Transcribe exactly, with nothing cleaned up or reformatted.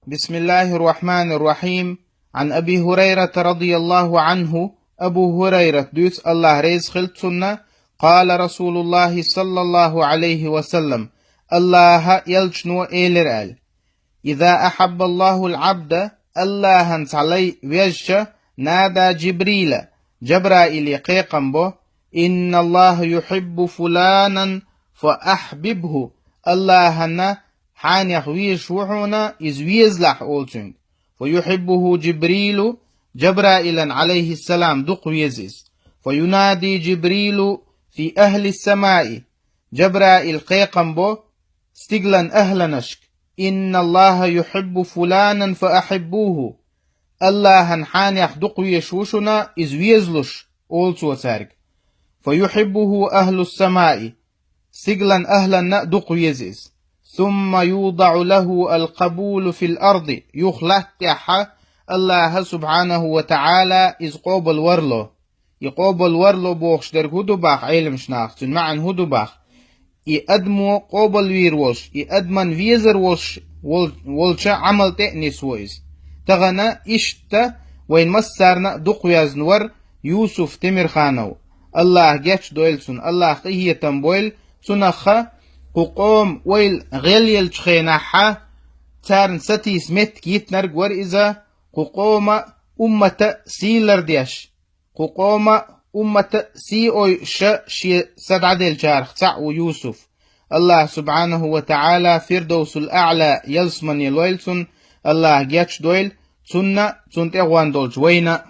بسم الله الرحمن الرحيم. عن أبي هريرة رضي الله عنه، Абу Хурайрат дуьйцу, АллахӀ реза хилла цунна, قال رسول الله صلى الله عليه وسلم, АллахӀа элчано элира аьлла: إذا أحب الله العبد, АллахӀан цхьа лай везча, نادى جبريل, Джабраиле кхайкхам бо: إن الله يحب فلانا فأحببه, АллахӀана хьанех везаш ву хьуна, иза везалахь, олу цуьнга. فيحبه جبريل, Джабраилан, عليه السلام, дукха веза иза. فينادي جبريل في أهل السماء, Джабраил кхайкхам бо стиглан ахӀланашка: إن الله يحب فلانا فأحبوه, АллахӀан хьанех дукха везаш ву шуна, иза везалуш, олу цо цаьрга. فيحبه أهل السماء, стиглан ахӀланна а дукха веза иза. ثم يوضع له القبول في الأرض, юха латта тӀехь АллахӀа, سبحانه وتعالى, иза къобалварло. И къобалварло бохуш дерг хӀун ду боху Ӏеламнаха, цуьнан маьӀна хӀун ду боху? И адамо къобалвийр волуш, и адаман везар волуш вол-, волчу Ӏамал тӀе а нисво иза. Тахана иштта вайн массарна а дукха везна вара Юсуф Темирханов. АллахӀа гечдойла цунна, АллахӀа къинхетам бойла цунах. Кху къоман ойла гӀелъеллачу хенахь, царна сатийса меттиг йитинарг вара иза, кху къоман умматан сий лардеш, кху къоман умматан сий ойуш шен са дӀаделлачарах цхьаъ ву Юсуф. АллахӀа, سبحانه وتعالى, Фирдовсул-АӀла ялсамане лойла цунна, АллахӀа гечдойла цунна а, цунна тӀехван долчу вайна а.